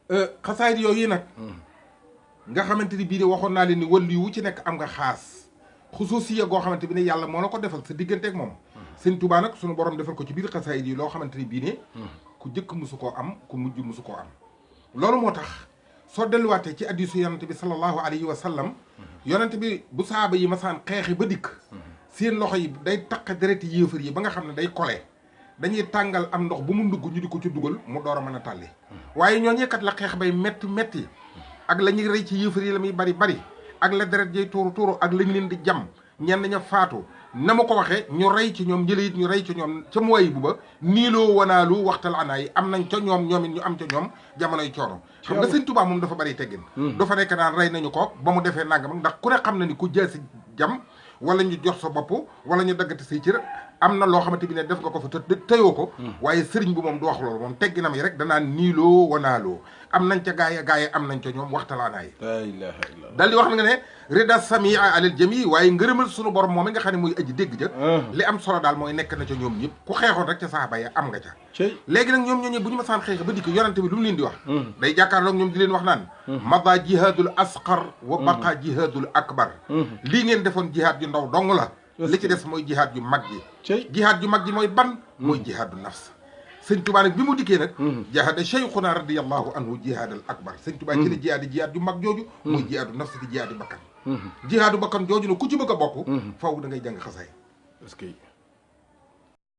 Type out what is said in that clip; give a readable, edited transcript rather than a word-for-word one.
xasaayid yooyu nag nga xamante ni bii de waxoon naa leen ni wàllu wu ci nekk am nga xaas xusuusiya goo xamante bi ne yàlla moo la ko defal sa diggante ak moom sëñ Tuubaa nag sunu borom defal ko ci biir xasaayid yi loo xamante ni bii ne ku jëkk musu koo am ku mujj musu koo am loolu moo tax soo delluwaatee ci hadiisu yonante bi sallallahu alayhi wa sallam yonante bi bu saaba yi masaan xeexi ba dikk seen loxo yi day taq dereti yéefar yi ba nga xam ne day kole dañuy tàngal am ndox bu mu ndugg ñu di ko ci dugal mu door a mën a tàlli waaye ñooñee kat la xeex bay metti metti ak la ñuy rey ci yéefar yi la muy bari bari ak la deret jay tuuru tuuru ak lañ leen di jam ñenn ña faatu na ma ko waxee ñu rey ci ñoom njële it ñu rey ci ñoom ca muwayi bu ba niiloo wanaalu waxtal anaa yi am nañ ca ñoom ñoom it ñu am ca ñoom jamonoy coono xam nga sëñ Tuubaa moom dafa bari teggin dafa nekk naan rey nañu ko ba mu defee nangam ndax ku ne xam na ni ku jël si jam wala ñu jox sa bopp wala ñu daggati say cër am na loo xamante bi ne def nga ko fa te tëyoo ko waaye sëriñ bi moom du wax loolu moom tegginam yi rek danaan niiloo wanaaloo am nañ ca gaaya am nañ ca ñoom waxtalaanaay la ilaha illa dal di wax na nga ne rida samia alal jami waaye ngërëmal sunu borom moom nga xam ne muy aji dégg ja li am solo daal mooy nekk na ca ñoom ñëpp ku xeexoon rek ca saaba ya am nga ca léegi nag ñoom ñooñu bu ñu ma saan xeex ba dikk yonante bi lu mu leen di wax day jàkkaarloog ñoom di leen wax naan mada jihadul asqar wa baqa jihadul akbar lii ngeen defoon jihaad yu ndaw dong la li ci des mooy jihaad yu mag ji jihaad yu mag ji mooy ban mooy jihaadu nafs sëñ Tuubaa nag bi mu dikkee nag jihaada cheikhuna radiallahu anhu jihaadal akbar sëñ Tuubaa ci la jihaad yu mag jooju mooy jihaadu nafs di jihaadu bakkan jihaadu bakkan jooju nag ku ci bëgg a bokk faw da ngay jàng xasaay est-ce que